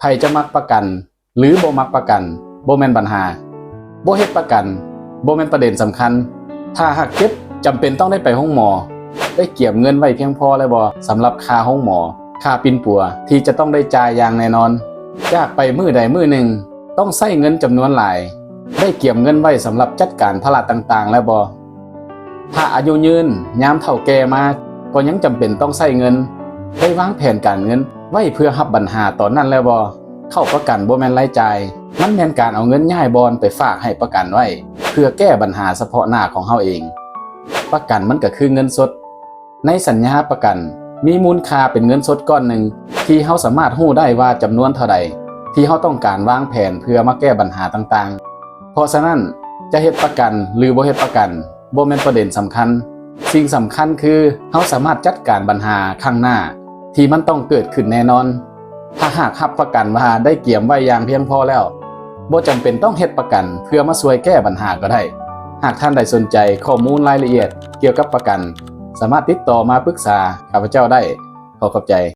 ໃຜຈະມັກປະກັນ ຫຼື ບໍ່ມັກປະກັນ ບໍ່ແມ່ນບັນຫາ. ບໍ່ເຮັດປະກັນ ບໍ່ແມ່ນປະເດັນສຳຄັນ. ຖ້າຫາກເຈັບ ຈຳເປັນຕ້ອງໄດ້ໄປໂຮງໝໍ, ໄດ້ກຽມເງິນໄວ້ພຽງພໍແລ້ວບໍ່ ສຳລັບຄ່າໂຮງໝໍ, ຄ່າປິ່ນປົວທີ່ຈະຕ້ອງໄດ້ຈ່າຍຢ່າງແນ່ນອນ? ຈາກໄປມື້ໃດມື້ໜຶ່ງ ຕ້ອງໃຊ້ເງິນຈຳນວນຫຼາຍ, ໄດ້ກຽມເງິນໄວ້ສຳລັບຈັດການພາລະຕ່າງໆແລ້ວບໍ່? ຖ້າອາຍຸຍືນ, ຍາມເຖົ້າແກ່ມາ ກໍຍັງຈຳເປັນຕ້ອງໃຊ້ເງິນ, ໄດ້ວາງແຜນການເງິນໄວ້ເພື່ອຮັບບັນຫາຕອນນັ້ນແລ້ວບໍ່? ເຂົ້າປະກັນບໍ່ແມ່ນລາຍຈ່າຍ, ມັນແມ່ນການເອົາເງິນຍ້າຍບ່ອນໄປຝາກໃຫ້ປະກັນໄວ້ ເພື່ອແກ້ບັນຫາສະເພາະໜ້າຂອງເຮົາເອງ. ປະກັນມັນກໍຄືເງິນສົດ. ໃນສັນຍາປະກັນ ມີມູນຄ່າເປັນເງິນສົດກ້ອນໜຶ່ງ ທີ່ເຮົາສາມາດຮູ້ໄດ້ວ່າຈຳນວນເທົ່າໃດ ທີ່ເຮົາຕ້ອງການວາງແຜນເພື່ອມາແກ້ບັນຫາຕ່າງໆ. ເພາະສະນັ້ນ, ຈະເຮັດປະກັນ ຫຼື ບໍ່ເຮັດປະກັນ ບໍ່ແມ່ນປະເດັນສຳຄັນ. ສິ່ງສຳຄັນຄື ເຮົາສາມາດຈັດການບັນຫາຄັ້ງໜ້າ ທີ່ມັນຕ້ອງເກີດຂຶ້ນແນ່ນອນ. ຖ້າຫາກຮັບປະກັນວ່າໄດ້ກຽມໄວ້ຢ່າງພຽງພໍແລ້ວ, ບໍ່ຈຳເປັນຕ້ອງເຮັດປະກັນເພື່ອມາຊ່ວຍແກ້ບັນຫາກໍໄດ້. ຫາກທ່ານໃດສົນໃຈຂໍ້ມູນລາຍລະອຽດກ່ຽວກັບປະກັນ, ສາມາດຕິດຕໍ່ມາປຶກສາຂ້າພະເຈົ້າໄດ້. ຂໍຂອບໃຈ.